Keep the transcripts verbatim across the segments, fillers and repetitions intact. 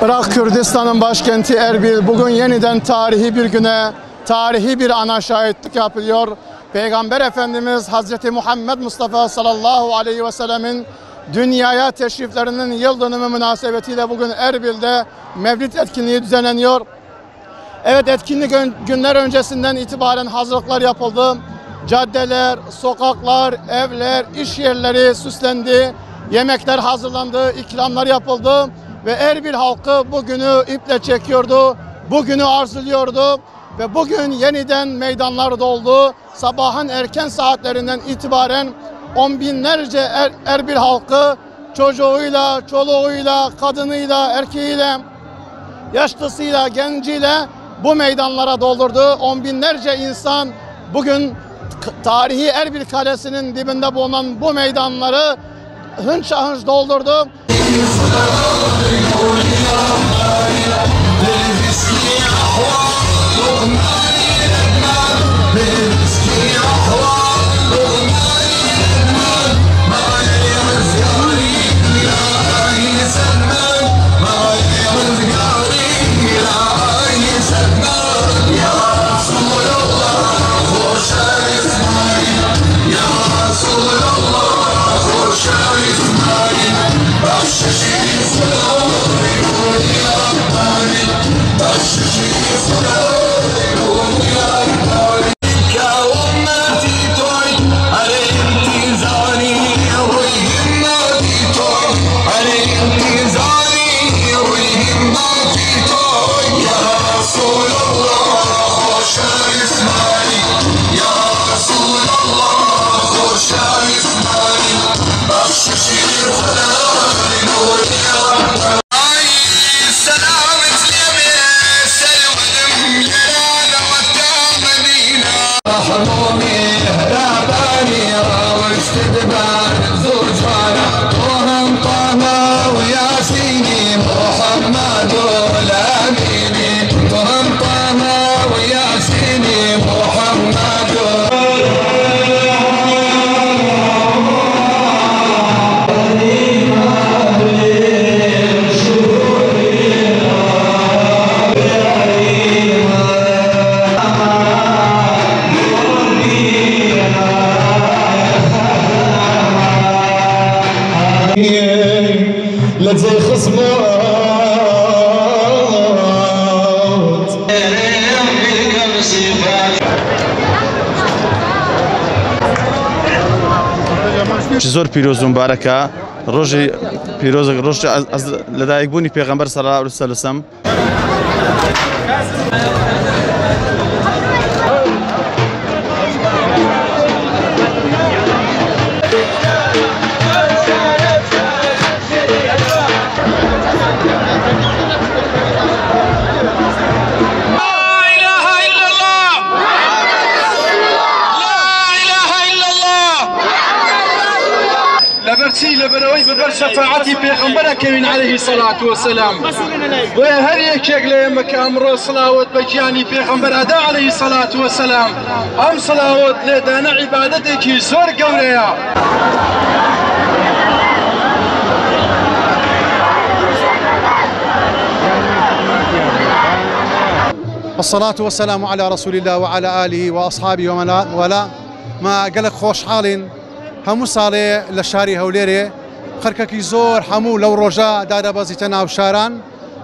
Irak Kürdistan'ın başkenti Erbil bugün yeniden tarihi bir güne, tarihi bir ana şahitlik yapıyor. Peygamber Efendimiz Hazreti Muhammed Mustafa sallallahu aleyhi ve sellemin dünyaya teşriflerinin yıl dönümü münasebetiyle bugün Erbil'de Mevlid etkinliği düzenleniyor. Evet, etkinlik ön-, günler öncesinden itibaren hazırlıklar yapıldı. Caddeler, sokaklar, evler, iş yerleri süslendi. Yemekler hazırlandı, ikramlar yapıldı ve Erbil halkı bu günü iple çekiyordu, bu günü arzuluyordu ve bugün yeniden meydanlar doldu. Sabahın erken saatlerinden itibaren on binlerce Er-, Erbil halkı çocuğuyla, çoluğuyla, kadınıyla, erkeğiyle, yaşlısıyla, genciyle bu meydanlara doldurdu. On binlerce insan bugün k-, tarihi Erbil Kalesi'nin dibinde bulunan bu meydanları hınça hınç doldurdu. Çi zor pîroz û mibarek e. Rojê pîroz, rojê ez, ez, li dayikbûnî Pêxember sallallahu aleyhi ve sellem. لا إله إلا الله. لا إله إلا الله. لەبەر چی؟ لەبەرەوەی بەبەر شەفاعەتی پێغەمبەرە کەوین عەلەیهی سەڵات وەسەلام. بۆیە هەر یەکێک لە ئێمە کە ئەمڕۆ سڵاوت بە گیانی پێغەمبەر ئەدا عەلەیهی سەڵات وەسەلام، ئەم سڵاوت لێدانە عیبادەتێکی زۆر گەورەیە. الصلاة والسلام على رسول الله وعلى آله وأصحابه ومن والاه. ما gelek xweşhal in. هەموو ساڵێ لە شاری هەولێرێ خەرکەکی زۆر هەموو لەو ڕۆژە دادەبەزیتە ناو شاران،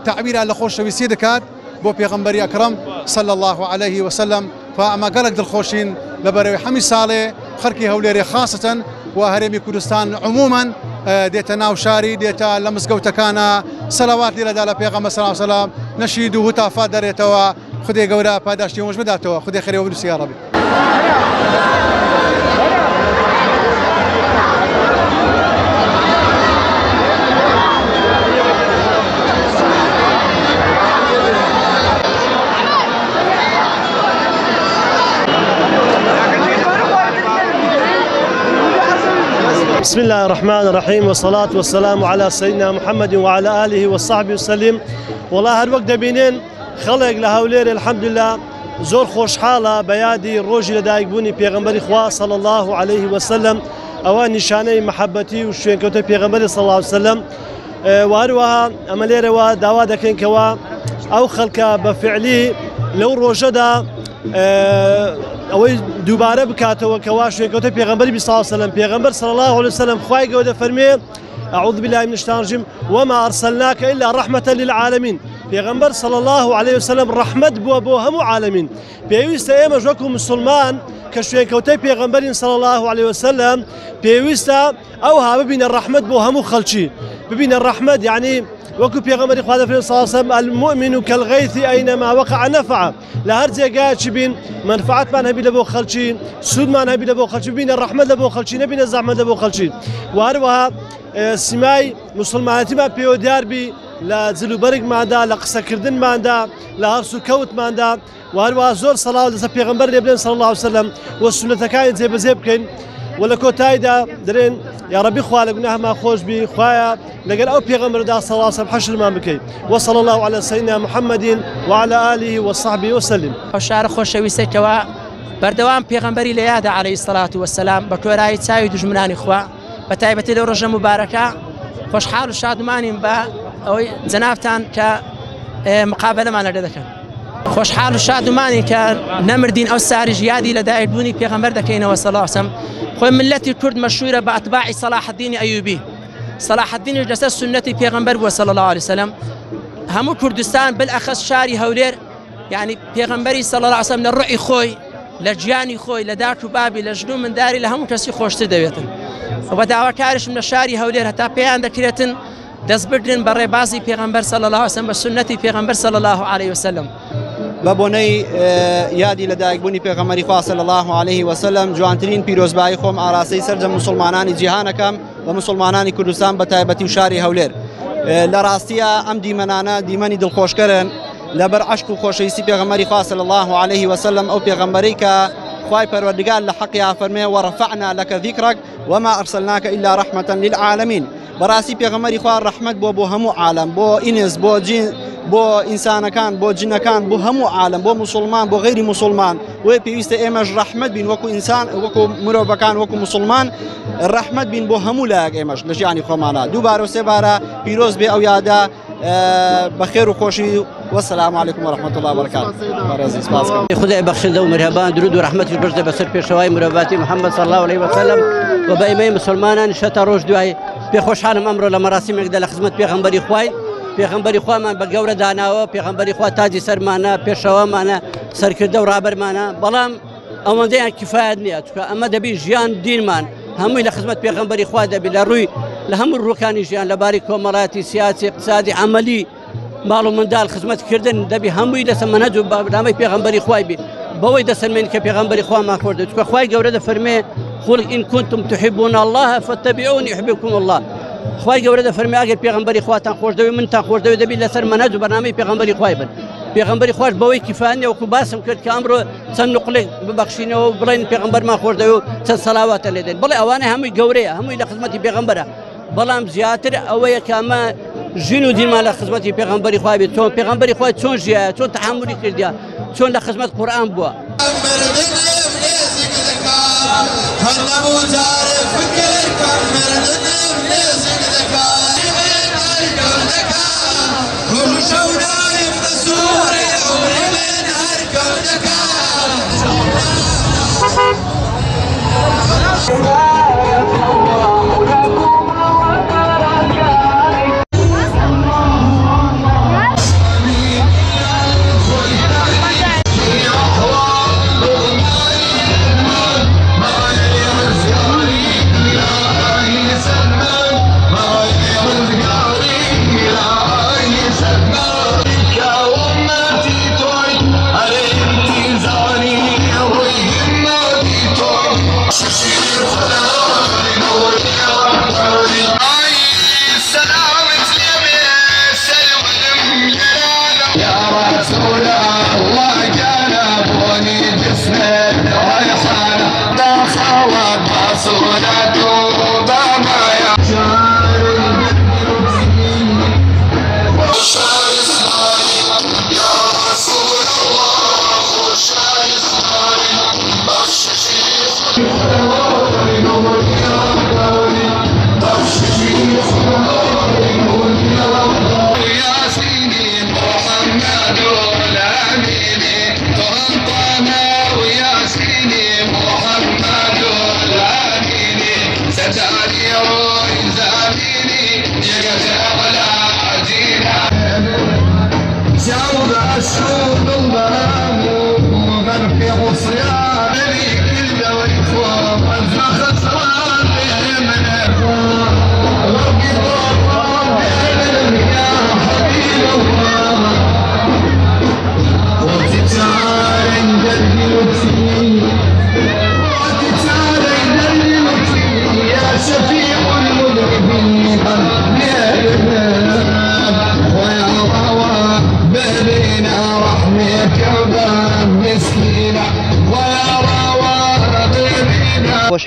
تەعبیرە لە خۆشەویستی دەکات بۆ پێغەمبەری ئەکرەم صلی الله علیه وسلم. فا ئەمە گەلک دڵخۆشین لەبەرەوەی هەمی ساڵێ خەرکی هەولێرێ خاستەن و هەرێمی کوردستان عمومەن، ئە، دێتە ناو شاری، دێتە لە مزگەوتەکانە، سەلەوات لێرەدا لە پێغەمبەر صلی الله علیه وسلم، نەشید و هتافات دەرێتەوە. خودێ گەورە پاداشتی هەمووش بداتەوە. خودێ خێرەوە بنووسی یا ڕەبی. بسم الله الرحمن الرحيم، والصلاة والسلام على سيدنا محمد وعلى آله وصحبه وسلم. وەڵا هەر وەک دەبینن، خەڵک لە هەولێر، الحمدلله، زۆر خۆشحاڵە بە یادی ڕۆژی لەدایکبوونی پێغەمبەری خوا صلی الله علیه وسلم. ئەوە نیشانەی محەبەتی و شوێنکەوتە پێغەمبەری صلی الله علیه وسلم. ئێ، و هەروەها ئەمە لێرەوە داوا دەکەین کەوا ئەو خەڵکە بە فعلی لەو ڕۆژەدا، ئێ، ئەوەی دووبارە بکاتەوە کەوا شوێنکەوتە پێغەمبەری بی صلی الله علیه وسلم. پێغەمبەر صلی الله علیه وسلم خوای گەورە دەفەرمێ، أعوذ بالله من الشیطان الرجیم، وما أرسلناک إلا رحمة للعالمین. پێغەمبەر صلی الله علیه وسلم ڕەحمەت بووە بۆ هەموو عالەمین. پێویستە ئێمەش وەکو مسلمان کە شوێنکەوتەی پێغەمبەرین صلی الله علیه وسلم، پێویستە ئەوها ببینە ڕەحمەت بۆ هەموو خەڵکی، ببینە ڕەحمەت، یعنی وەکو پێغەمبەری خوا دەفەرمێ صلی الله علیه وسلم، المؤمن كالغيث أينما وقع نفع. لە هەر جێگایەکی بین منفعەتمان هەبی لە بۆ خەڵکی، سوودمان هەبی لە بۆ خەڵکی، ببینە ڕەحمەت لە بۆ خەڵکی، نەبینە زەحمەت لە بۆ خەڵکی. و هەروەها، ئێ، سیمای موسڵمانەتیمان پێوە دیار بی لە جل و بەرگماندا، لە قسەکردنماندا، لە هەڵس و کەوتماندا. و هەروەها زۆر سەڵاوت لەسەر پێغەمبەر لێ بڵێن صلی الله علیه وسلم و سونەتەکانی جێبەجێ بکەین. و لە کۆتاییدا دەرێن، یا ڕەبی خوا لە گوناهمان خۆش بی، خوایە لەگەر ئەو پێغەمبەردا صلی الله علیه وسلم حەشرمان بکەی. وصلی الله علی سیدنا محمد وعلی آله وصحبه وسلم. ئەو شارە خۆشەویستەی کەوا بەردەوام پێغەمبەری لە یادە علیه الصلاة والسلام، بە کۆرایی چاوی دوژمنانی خوا، بە تایبەتی لەو ڕۆژە مبارەکە خۆشحاڵ و شادمانین بە ئەوەی جەنابتان کە، ئێ، مقابلەمان لەگەڵ دەکەن. خۆشحاڵ و شادمانین کە نەمردین، ئەو ساریش یادی لە دایکبوونی پێغەمبەر دەکەینەوە صلی الله علیه وسلم. خۆی ملەتی کورد مەشهورە بە ئەتباعی سەلاحەدینی ئەیوبی. سەلاحەدینیش لەسەر سونەتی پێغەمبەر بووە صلی الله علیه وسلم. هەموو کوردستان، بالأخص شاری هەولێر، یعنی پێغەمبەری صلی الله علیه وسلم لە ڕوحی خۆی، لە گیانی خۆی، لە داک و بابی، لە ژن و منداری، لە هەموو کەسی خۆشتر دەوێتن. و بە داواکاریشم لە شاری هەولێر هەتا پێیان دەکرێتن دەست بگرن بە ڕێبازی پێغەمبەر صلی الله علیه وسلم، بە سونەتی پێغەمبەر صلی الله علیه وسلم. بە بۆنەی، ئێ، یادی لە دایکبوونی پێغەمبەری خوا صلی الله علیه وسلم، جوانترین پیرۆزبایی خۆم ئاراستەی سەرجەم موسڵمانانی جیهانەکەم و موسڵمانانی کوردستان بە تایبەتی و شاری هەولێر. ئێ، لە ڕاستیە ئەم دیمەنانە دیمەنی دڵخۆشکەرن لەبەر عەشق و خۆشەویستی پێغەمبەری خوا صلی الله علیه وسلم، ئەو پێغەمبەری کە خوای پەروەردگار لە حەقی ئافەرمێ، ورفعنا لك ذكرك وما أرسلناك إلا رحمة للعالمين. بەڕاستی پێغەمبەری خوا ڕەحمەت بۆ، بۆ هەموو عالەم، بۆ ئینس، بۆ جین، بۆ ئینسانەکان، بۆ جنەکان، بۆ هەموو عالەم، بۆ موسڵمان، بۆ غەیری موسڵمان. وێ پێویستە ئێمەش ڕەحمەت بین وەکو ئینسان، وەکو مرۆڤەکان، وەکو موسڵمان ڕەحمەت بین بۆ هەموو لایەک ئێمەش لە ژیانی خۆمانە. دووبارە و سێبارە پیرۆز بێ ئەو یادە، ئێ، بە خێر و خۆشی. والسلام عليكم ورحمة الله وبركاته. بەڕێزی، سپاس کەم. خدای بەخشندە و میهرەبان، درود و ڕەحمەتی بەرزە بەسەر پێشەوای مرۆڤاتی محمد صلی الله علیه وسلم و بە ئێمەی مسلمانان شەتا ڕۆژ دوای. پێ خۆشحالم ئەمڕۆ لە مەراسیمێکدا لە خزمەت پێغەمبەری خوای، پێغەمبەری خوامان بە گەورە داناوە، پێغەمبەری خوا تاجی سەرمانە، پێشەوامانە، سەرکردە و ڕابەرمانە، بەڵام ئەوەندەیان کفایەت نییە، چونکە ئەمە دەبی ژیان دینمان هەمووی لە خزمەت پێغەمبەری خوا دەبی، لە ڕووی، لە هەموو ڕووکانی ژیان، لە باری کۆمەڵایەتی، سیاسی، اقتصادی، عملی، ماڵ و منداڵ، خزمەتکردن، دەبی هەمووی لەسەر مەنهەج و بەرنامەی پێغەمبەری خوای بی. بەوەی دەسەلمێنی کە پێغەمبەری خوامان خۆش دەوێت، چونکە خوای گەورە دەفەرمێ، قل إن كنتم تحبون الله فاتبعوني يحببكم الله. خوای گەورە دەفەرمێ، ئەگەر پێغەمبەری خواتان خۆش دەوێت، منتان خۆش دەوێت، دەبی لەسەر مەنهەج و بەرنامەی پێغەمبەری خوای بن. پێغەمبەری خواش بەوەی کیفایە نیە، وەکو باسم کرد کە ئەمڕۆ چەند نقلێک ببەخشینەوە و بڵێن پێغەمبەرمان خۆش دەوێت و چەند سەڵاواتە لێ دێن. بەڵێ ئەوانە هەمووی گەورەیە، هەمووی لە خزمەتی پێغەمبەرە. بەڵام زیاتر ئەوەیە کە ئەمە ژین و دینمان لە خزمەتی پێغەمبەری خوا بێت. چۆن پێغەمبەری خوا چۆن ژیایە، چۆن تەحەمولی کردیا، چۆن لە خزمەت قورئان بووە.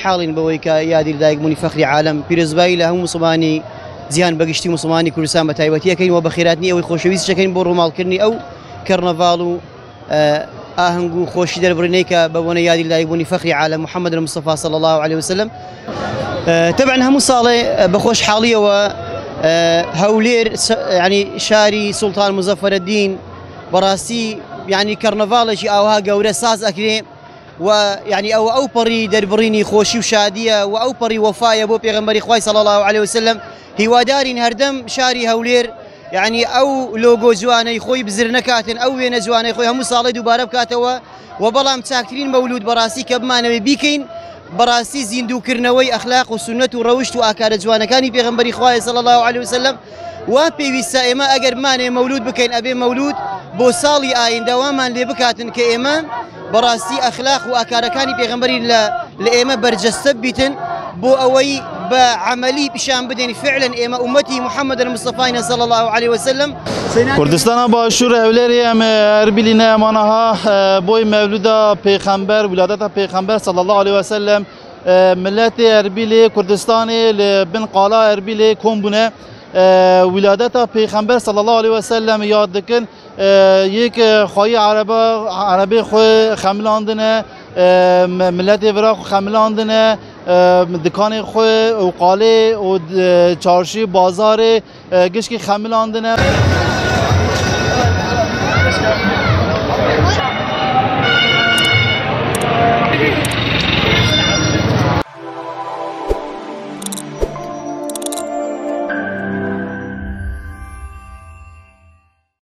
حاڵین بەوەی کە یادی لەدایکبوونی فەخری عالەم، پیرۆزبایی لە هەموو موسڵمانی جیهان بەگشتی و موسڵمانی کوردستان بە تایبەتی ئەکەین و بە خێراتنی ئەوەی خۆشەویست ئەکەین بۆ ڕووماڵکردنی ئەو کەرنەڤاڵ و، ئە، ئاهەنگ و خۆشی دەربڕینەی کە بە بۆنە یادی لەدایکبوونی فەخری عالەم محمد المصطفی صلی الله علیه وسلم. ئە، طبعا هەموو ساڵێ، ئە، بە خۆشحاڵیەوە، ئە، هەولێر س-، یعنی شاری سوڵتان مزەفەرەدین بەڕاستی یعنی کەرنەڤاڵێکی ئاوها گەورە ساز ئەکرێ و یعنی ئەوە ئەو پەڕی دەربڕینی خۆشی و شادیە و ئەو پەڕی وەفایە بۆ پێغەمبەری خوای صلی الله علیه وسلم. هیوادارین هەردەم شاری هەولێر یعنی ئەو لۆگۆ جوانەی خۆی بزر نەکاتن، ئەو وێنە جوانەی خۆی هەموو ساڵی دووبارە بکاتەوە و بەڵام چاکترین مەولود بەڕاستی کە بمانەوەی بیکەین بەڕاستی زیندووکردنەوەی ئەخلاق و سونەت و ڕەوشت و ئاکارە جوانەکانی پێغەمبەری خوایە صلی الله علیه وسلم. وا پێویستە ئێمە ئەگەر بمانەوێ مەولود بکەین ئەبێ مەولود بۆ ساڵی ئایندە وامان لێ بکاتن کە ئێمە بەڕاستی ئەخلاق و ئاکارەکانی پێغەمبەری لە، لە ئێمە بەرجەستە بیتن بۆ ئەوەی بە عەمەلی پیشان بدەین فعلا ئێمە ئومەتی محمد المصطفی صلی الله علیه وسلم. Kurdistana Başûr Hewlêrê em Erbîlî ne emana ha, e, boy mevlûda Pêxember, wiladeta Pêxember sallallahu aleyhi ve sellem, e, milletê Erbîlê, Kurdistanê li bin qala Erbîlê kom bûne. E, wiladeta Pêxember sallallahu aleyhi ve sellem yad dikin. E, yek, e, xwayî ereba, erebê xwe xemilandine, e, me-, milletê vira xwe xemilandine, e, dikanê xwe û qalê û, e, çarşî, bazarê, e, gişkî xemilandine.